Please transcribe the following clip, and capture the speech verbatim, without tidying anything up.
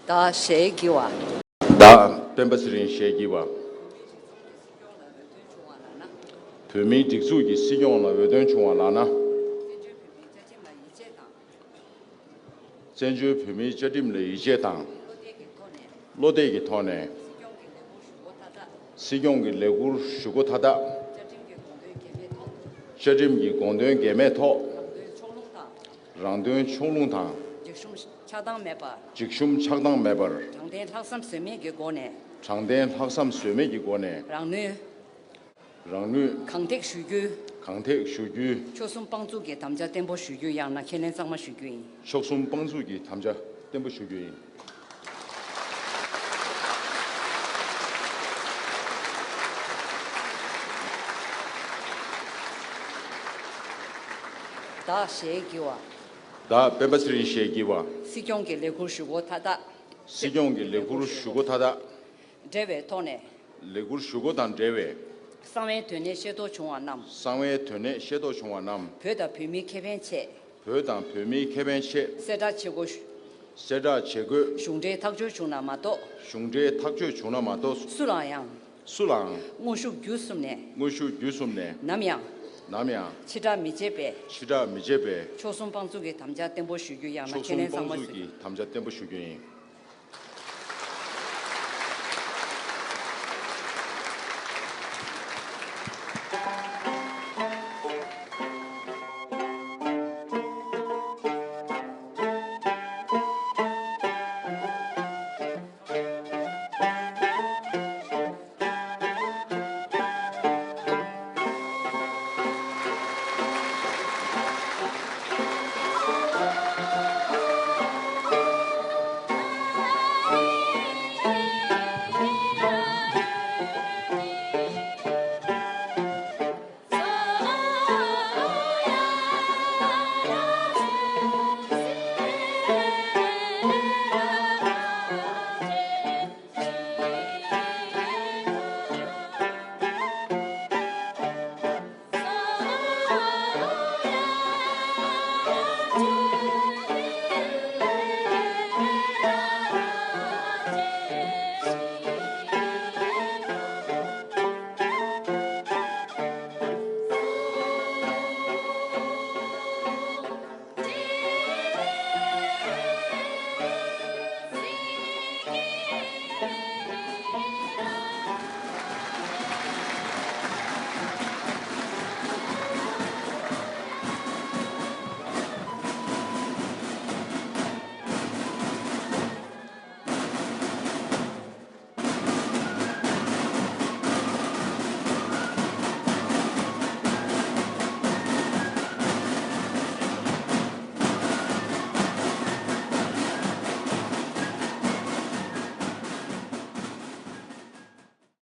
བདག་ཞལ་བགྱི་བ། བདག་སྤེན་པ་ཚེ་རིང་ཞལ་བགྱི་བ། བོད་མིའི་སྒྲིག་འཛུགས་ཀྱི་སྲིད་སྐྱོང་ལ་འོས་ཐོན་བྱུང་བ་ལགས་ན། བཙན་བྱོལ་བོད་མིའི་བཅའ་ཁྲིམས་ལ་ཡིད་ཆེས་དང་། བློ་གཏད་ཀྱི་ཐོག་ནས། སྲིད་སྐྱོང་གི་ལས་འཁུར་ཞུ་སྒོ་མཐའ་དག། བཅའ་ཁྲིམས་ཀྱི་དགོངས་དོན་འགལ་མེད་ཐོག། རང་དོན་ཕྱོགས་ལྷུང་དང་། རང་དོན་ཕྱོགས་ལྷུང་དང་། འཇིགས་ཞུམ་ཆགས་སྡང་མེད་པར། འཇིགས་ཞུམ་ཆགས་སྡང་མེད་པར། དྲང་བདེན་ལྷག་བསམ་ཟོལ་མེད་ཀྱི་སྒོ་ནས། དྲང་བདེན་ལྷག་བསམ་ཟོལ་མེད་ཀྱི་སྒོ་ནས། རང་ནུས། རང་ནུས། གང་ཐེག་ཞུ་རྒྱུའི། གང་ཐེག་ཞུ་རྒྱུའི། ཆོལ་གསུམ་དཔང་བཙུགས་ཀྱི་དམ་བཅའ་བརྟན་པོ་ཞུ་རྒྱུ་ཡང་ན་ཁས་ལེན་གཙང་མ་ཞུ་རྒྱུ་ཡིན། ཆོལ་གསུམ་དཔང་བཙུགས་ཀྱི་དམ་བཅའ་བརྟན་པོ་ཞུ་རྒྱུ་ཡིན། བདག་ཞལ་བགྱི་བ། བདག་སྤེན་པ་ཚེ་རིང་ཞལ་བགྱི་བ། སྲིད་སྐྱོང་གི་ལས་འཁུར་ཞུ་སྒོ་མཐའ་དག། སྲིད་སྐྱོང་གི་ལས་འཁུར་ཞུ་སྒོ་མཐའ་དག། འབྲེལ་བའི་ཐོག་ནས། ལས་འཁུར་ཞུ་སྒོ་དང་འབྲེལ་བའི། གསང་བའི་དོན་གནད་ཤེས་རྟོགས་བྱུང་བ་རྣམས། གསང་བའི་དོན་གནད་ཤེས་རྟོགས་བྱུང་བ་རྣམས། བོད་དང་བོད་མིའི་ཁེ་ཕན་ཆེད། བོད་དང་བོད་མིའི་ཁེ་ཕན་ཆེད། གསལ་བསྒྲགས་བྱེད་དགོས། གསལ་བསྒྲགས་བྱེད་དགོས། གཞུང་འབྲེལ་ཐག་གཅོད་བྱུང་ན་མ་གཏོགས། གཞུང་འབྲེལ་ཐག་གཅོད་བྱུང་ན་མ་གཏོགས། སུ་ལའང་ཡང་། སུ་ལའང་། དངོས་ཤུགས་བརྒྱུད་གསུམ་ནས། དངོས་ཤུགས་བརྒྱུད་གསུམ་ནས། ནམ་ཡང་། ནམ་ཡང་། ཕྱི་བསྒྲགས་མི་བྱེད་པའི། ཕྱི་བསྒྲགས་མི་བྱེད་པའི། ཆོལ་གསུམ་དཔང་བཙུགས་ཀྱི་དམ་བཅའ་བརྟན་པོ་ཞུ་རྒྱུ་ཡང་ན་ཆོལ་ཁས་ལེན་གཙང་མ་ཞུ་རྒྱུ། ཆོལ་གསུམ་དཔང་བཙུགས་ཀྱི་དམ་བཅའ་བརྟན་པོ་ཞུ་རྒྱུ་ཡིན།